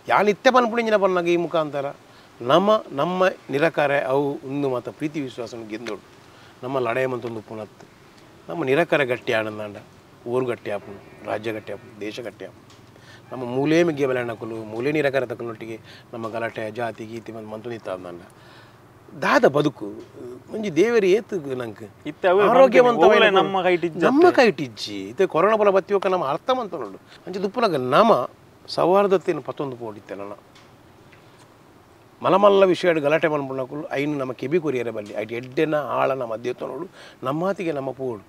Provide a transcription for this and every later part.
ಯಾನ್ ಇತ್ತೆ ಪನ್ಪುಣಿಂಜಿನ ಪನ್ನಾಗ ಈ ಮುಖಾಂತರ ನಮ್ಮ ನಮ್ಮ ನಿರಕಾರ ಅವು ಒಂದು ಮಾತ ಪ್ರೀತಿ ವಿಶ್ವಾಸನ ಗೆಂದೋಡು ನಮ್ಮ ಲಡಾಯಿ ಮಂತೊಂದು ಪುನತ್ತು ನಮ್ಮ ನಿರಕಾರ ಗಟ್ಟಿ ಆನಂದಾಂಡ ಊರು ಗಟ್ಟಿ ಆಪುಂಡು ರಾಜ್ಯ ಗಟ್ಟಿ ಆಪುಂಡು ದೇಶ ಗಟ್ಟಿ ಆಪುಂಡು ನಮ್ಮ ಮೂಲೆ ಮಿಗ್ಗೆ ಬೆಲೆಣ್ಣಕುಲು ಮೂಲೆ ನಿರಕಾರ ತಕ್ಕನೊಟ್ಟಿಗೆ ನಮ್ಮ ಗಲಾಟೆ ಜಾತಿ ಗೀತಿ ಮಂತೊಂದಿತ್ತಾಂಡ ದಾದ ಬದುಕು ಒಂಜಿ ದೇವರಿ ಏತು ನಂಗೆ ಆರೋಗ್ಯವಂತ ನಮ್ಮ ಕೈಟಿಜ್ಜಿ ಇತ್ತೆ ಕೊರೋನಾ ಬಲ ಬತ್ತಿಯೋಕ ನಮ್ಮ ಅರ್ಥ ಮಂತೊಂಡು ಅಂಚೆ ದುಪ್ಪುನಾಗ ನಮ್ಮ ಸೌಹಾರ್ದತೆಯನ್ನು ಪತ್ತೊಂದು ಪೋಡಿತ್ತೆ ನನ್ನ ಮಲಮಲ್ಲ ವಿಷಯ ಗಲಾಟೆ ಮನ್ಪುನಕುಲು ಐನು ನಮ್ಮ ಕೆಬಿ ಕೊರಿಯರೆ ಬಲ್ಲಿ ಐಟ್ ಎಡ್ಡೆನ ಆಳನ ಮಧ್ಯತನೋಡು ನಮ್ಮಾತಿಗೆ ನಮ್ಮ ಪೋಡು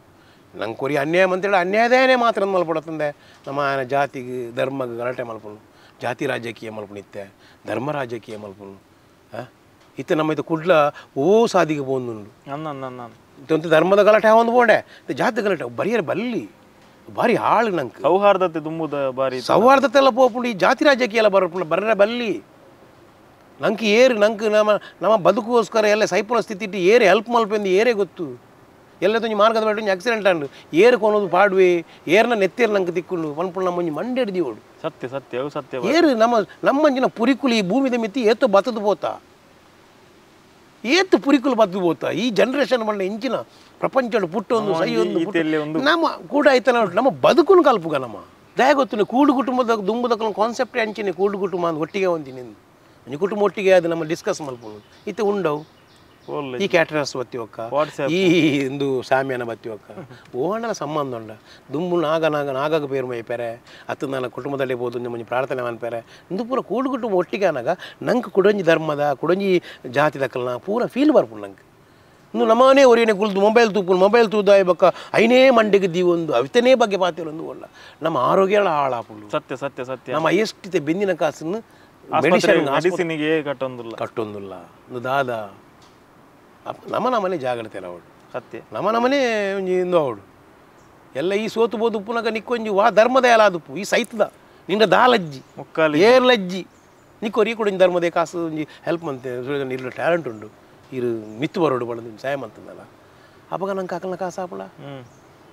ನಂಗೆ ಕೊರಿ ಅನ್ಯಾಯ ಅಂತೇಳಿ ಅನ್ಯಾಯದೇನೆ ಮಾತ್ರ ಮಲ್ಪಡತ್ತಂದೆ ನಮ್ಮ ಆಯನ ಜಾತಿಗೆ ಧರ್ಮಗೆ ಗಲಾಟೆ ಮಲ್ಪುನು ಜಾತಿ ರಾಜಕೀಯ ಮಲ್ಪುನಿತ್ತೆ ಧರ್ಮ ರಾಜಕೀಯ ಮಲ್ಪುನು ಇತ್ತೆ ನಮ್ಮ ಇದು ಕುಡ್ಲ ಓ ಸಾದಿಗೆ ಪೋಂದುಂಡು ಇತ್ತೊಂದು ಧರ್ಮದ ಗಲಾಟೆ ಒಂದು ಬೋಂಡೆ ಜಾತಿ ಗಲಾಟೆ ಬರಿಯರೆ ಬಲ್ಲಿ ಭಾರಿ ಹಾಳು ನಂಗೆ ಸೌಹಾರ್ದತೆ ತುಂಬುದ ಬಾರಿ ಸೌಹಾರ್ದತೆ ಎಲ್ಲ ಪೋಪುಂಡು ಈ ಜಾತಿ ರಾಜಕೀಯ ಎಲ್ಲ ಬರಪುಂಡು ಬರ್ರೆ ಬಲ್ಲಿ ನಂಗೆ ಏರು ನಂಗೆ ನಮ್ಮ ನಮ್ಮ ಬದುಕುಗೋಸ್ಕರ ಎಲ್ಲ ಸೈಪುನ ಸ್ಥಿತಿ ಇಟ್ಟು ಏರು ಹೆಲ್ಪ್ ಮಲ್ಪೆಂದು ಏರೇ ಗೊತ್ತು ಎಲ್ಲ ತೊಂಜಿ ಮಾರ್ಗದ ಬೇಡ ಆಕ್ಸಿಡೆಂಟ್ ಆಂಡು ಏರು ಕೊನೋದು ಪಾಡುವೆ ಏರ್ನ ನೆತ್ತೇರು ನಂಗೆ ತಿಕ್ಕೊಂಡು ಪನ್ಪುಂಡು ನಮ್ಮ ಒಂಜಿ ಮಂಡೆ ಹಿಡ್ದಿವೋಡು ಸತ್ಯ ಸತ್ಯ ಸತ್ಯ ಏರು ನಮ್ಮ ನಮ್ಮಂಜಿನ ಪುರಿಕುಲಿ ಈ ಭೂಮಿದ ಮಿತ್ತಿ ಏತು ಬತ್ತದು ಪೋತಾ ಏತು ಪುರಿಕುಲು ಬದ್ದು ಪೋತಾ ಈ ಜನರೇಷನ್ ಮಣ್ಣ ಇಂಚಿನ ಪ್ರಪಂಚ ಪುಟ್ಟೊಂದು ಸೈ ಒಂದು ನಮ್ಮ ಕೂಡ ಆಯ್ತನ ನಮ್ಮ ಬದುಕುನು ಕಲ್ಪುಗ ನಮ್ಮ ದಯ ಗೊತ್ತು ಕೂಡು ಕುಟುಂಬದ ದುಂಬುದಕ್ಕನ ಕಾನ್ಸೆಪ್ಟೇ ಅಂಚಿನ ಕೂಡು ಕುಟುಂಬ ಅಂದ್ ಒಟ್ಟಿಗೆ ಒಂದಿನಿ ಒಂಜಿ ಕುಟುಂಬ ಒಟ್ಟಿಗೆ ಅದು ನಮ್ಮ ಡಿಸ್ಕಸ್ ಮಲ್ಪುಂಡು ಇತ್ತೆ ಉಂಡವು ಈ ಕ್ಯಾಟರಸ್ ಬತ್ತಿ ಒಕ್ಕ ಈ ಇಂದು ಸಾಮ್ಯಾನ ಬತ್ತಿ ಒಕ್ಕ ಓಣನ ಸಂಬಂಧ ಉಂಡ ದುಂಬು ನಾಗ ನಾಗ ನಾಗಾಗ ಪೇರು ಮೈಪೆರೆ ಅತ್ತು ನನ್ನ ಕುಟುಂಬದಲ್ಲಿ ಬೋದು ಒಂಜಿ ಪ್ರಾರ್ಥನೆ ಮನ್ಪೆರೆ ಇಂದು ಪೂರ ಕೂಡು ಕುಟುಂಬ ಒಟ್ಟಿಗೆ ಅನಾಗ ನಂಗೆ ಕುಡೊಂಜಿ ಧರ್ಮದ ಕುಡೊಂಜಿ ಜಾತಿ ದಕ್ಕಲ್ನ ಪೂರ ಫೀಲ್ ಬರ್ಪುಂಡು ನಂಗೆ ಇನ್ನು ನಮ್ಮನೇ ಒರಿಯನೆ ಕುಲ್ದು ಮೊಬೈಲ್ ತೂಪುನು ಮೊಬೈಲ್ ತೂದಾಯ ಬಕ್ಕ ಐನೇ ಮಂಡೆಗೆ ದೀವೊಂದು ಅವಿತನೇ ಬಗ್ಗೆ ಪಾತಿರೊಂದು ಒಳ್ಳ ನಮ್ಮ ಆರೋಗ್ಯ ಹಾಳಾಪುಂಡು ಸತ್ಯ ಸತ್ಯ ಸತ್ಯ ನಮ್ಮ ಎಷ್ಟಿದೆ ಬೆಂದಿನ ಕಾಸನ್ನು ಮೆಡಿಸಿನ್ಗೆ ಕಟ್ಟೊಂದಿಲ್ಲ ಕಟ್ಟೊಂದಿಲ್ಲ ದಾದ ನಮ್ಮ ನಮ್ಮನೆ ಜಾಗ್ರತೆ ಅವಳು ಸತ್ಯ ನಮ್ಮ ನಮ್ಮನೆ ಒಂಜಿ ಇಂದು ಅವಳು ಎಲ್ಲ ಈ ಸೋತು ಬೋದು ಉಪ್ಪುನಗ ನಿಕ್ಕೊಂಜಿ ವಾ ಧರ್ಮದ ಎಲ್ಲ ಅದುಪ್ಪು ಈ ಸೈತದ ನಿನ್ನ ದಾಲಜ್ಜಿ ಮುಕ್ಕಾಲಿ ಏರ್ಲಜ್ಜಿ ನಿಕ್ಕೋರಿ ಕೂಡ ಧರ್ಮದ ಕಾಸು ಒಂಜಿ ಹೆಲ್ಪ್ ಮಂತೆ ಇರು ಟ್ಯಾಲೆಂಟ್ ಉಂಡು ಇರು ಮಿತ್ತು ಬರೋಡು ಬಡ ಸಹಾಯ ಮಂತಂದಲ್ಲ ಅಪ್ಪಗ ನಂಗೆ ಕಾಕಲ್ನ ಕಾಸು ಆಪುಳ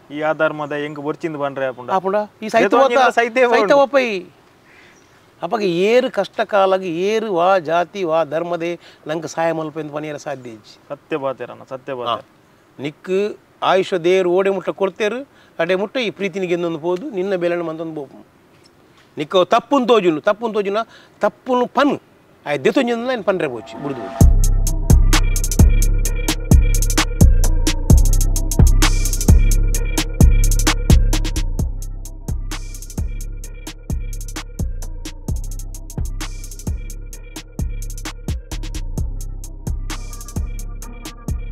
ಈ ಆ ಧರ್ಮದ ಹೆಂಗ್ ಬೊರ್ಚಿಂದ ಬಂದ್ರೆ ಆಪುಂಡ ಆಪುಂಡ ಈ ಸೈತ ಸೈತ ಒಪ್ಪೈ ಅಪ್ಪಗ ಏರು ಕಷ್ಟ ಕಾಲಾಗಿ ಏರು ವಾ ಜಾತಿ ವಾ ಧರ್ಮದೇ ನಂಗೆ ಸಹಾಯ ಮಲ್ಪೆಂದು ಪನಿಯರ ಸಾಧ್ಯ ಇಜ್ಜಿ ಸತ್ಯ ಬಾತೇರಣ್ಣ ಸತ್ಯ ಬಾತೆ ನಿಕ್ಕು ಆಯುಷ್ಯ ದೇರು ಓಡೆ ಮುಟ್ಟ ಕೊಡ್ತೇರು ಅಡೆ ಮುಟ್ಟ ಈ ಪ್ರೀತಿನಿಗೆ ಎಂದೊಂದು ಪೋದು ನಿನ್ನ ಬೆಲೆನ ಮಂತೊಂದು ಬೋಪು ನಿಕ್ಕ ತಪ್ಪುನ್ ತೋಜುನು ತಪ್ಪುನ್ ತೋಜುನ ತಪ್ಪುನು ಪನ್ ಆಯ್ ದೆತೊಂಜಿ ಪನ್ರೆ ಪೋಚಿ ಬುಡ್ದು.